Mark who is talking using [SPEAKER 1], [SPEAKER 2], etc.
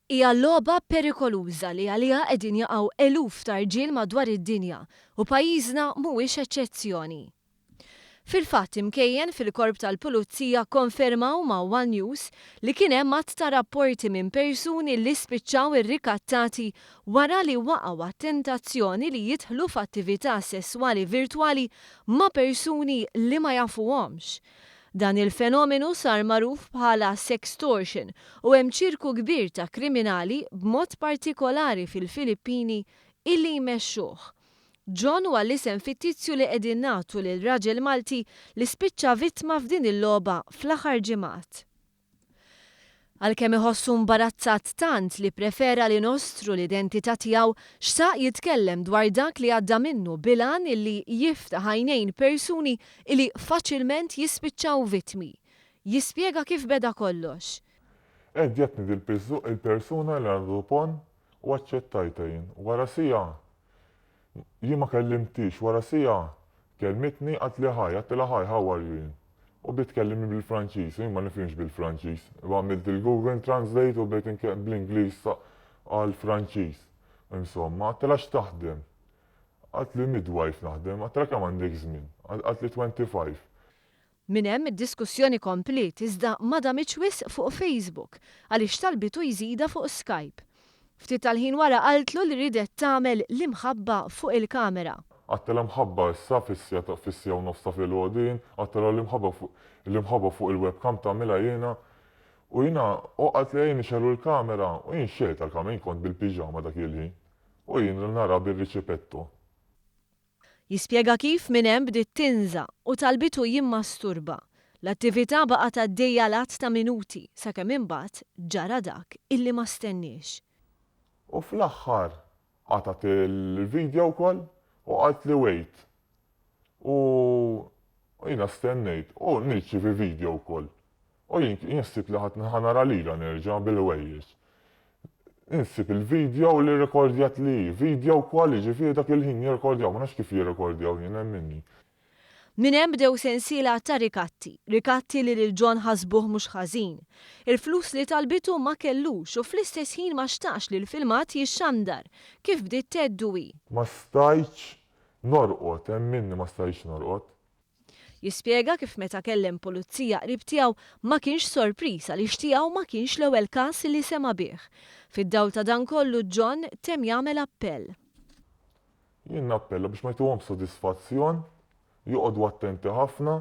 [SPEAKER 1] Hija logħba perikoluża li għaliha qegħdin jaqgħu eluf ta' rġiel madwar id-dinja u pajjiżna mhuwiex eċċezzjoni. Fil-fatt imkejjen fil-Korp tal-Pulizija kkonfermaw ma' one News li kien hemm għadd ta' rapporti minn persuni li spiċċaw irrikattati wara li waqgħu għat-tentazzjoni li jidħlu f'attività sesswali virtwali ma' persuni li ma jafuhomx. Dan il-fenomenu sar magħruf bħala sextortion u hemm ċirku kbir ta' kriminali b'mod partikolari fil-Filippini illi jmexxuh. John huwa l-isem fittizju li qegħdin nagħtu lil raġel Malti li spiċċa vittma f'din il-logħba fl-aħħar ġimgħat. Għalkemm iħossu mbarazzat tant li pprefera li nostru l-identità tiegħu, xtaq jitkellem dwar dak li għadda minnu bil-għan illi jiftaħ għajnejn persuni illi faċilment jispiċċaw vittmi. Jispjega kif beda kollox.
[SPEAKER 2] Għeddjetni dil-persuna li għandha Dupont u aċċettajtha jien. Wara siegħa Jien ma kellimthiex, wara siegħa kellmitni qaltli hi, għedtilha hi, how are you jien. U bdiet tkellimni bil-Franċiż, u jien ma nifhimx bil-Franċiż. U għamilt il-Google Translate u bdejt bl-Ingliż għall-Franċiż. Insomma, għedtilha x'taħdem? Qaltli midwife naħdem, għedtilha kemm għandek żmien? Qaltli 25.
[SPEAKER 1] Minn hemm id-diskussjoni kompliet iżda ma damitx wisq fuq Facebook għaliex talbitu jżidha fuq Skype. Ftit tal-ħin wara qaltlu li riedet tagħmel l-imħabba fuq il-kamera.
[SPEAKER 2] Għedtilha mħabba issa fis-siegħa fis-siegħa u nofs ta' filgħodu jien, għedtilha l-imħabba fuq l-imħabba fuq il-webcam tagħmilha jiena. U jiena u qaltli ejja nixegħlu l-kamera u jien xegħilt għall-kamera jien kont bil-piġama dak il-ħin. U jien nara bir-riċipetto.
[SPEAKER 1] Jispjega kif minn hemm bdiet tinża' u talbitu jimmasturba. L-attività baqgħet għaddejja għal għadd ta' minuti sakemm imbagħad ġara dak illi ma stenniex.
[SPEAKER 2] U fl-aħħar qatgħet il-video call u qaltli wait. U jiena stennejt u nirċievi video call. U jien jien ħsibt li ħa nara lilha nerġa' bil-ħwejjeġ. Insib il-video li rrekordjat li hi, video call jiġifieri dak il-ħin jirrekordjaw, ma nafx kif jirrekordjaw jien emminni.
[SPEAKER 1] Minn hemm bdew sensiela ta' rikatti, rikatti li lil John ħasbuh mhux ħażin. Il-flus li talbitu ma kellux u fl-istess ħin ma xtaqx li l-filmat jixxandar, kif bdiet theddu hi.
[SPEAKER 2] Ma stajtx norqod, emminni ma stajtx norqod.
[SPEAKER 1] Jispjega kif meta kellem pulizija qrib tiegħu ma kienx sorpriż għaliex tiegħu ma kienx l-ewwel każ li sema' bih. Fid-dawl ta' dan kollu John temm jagħmel appell.
[SPEAKER 2] Jien nappella biex ma jtuhomx sodisfazzjon, joqogħdu attenti ħafna.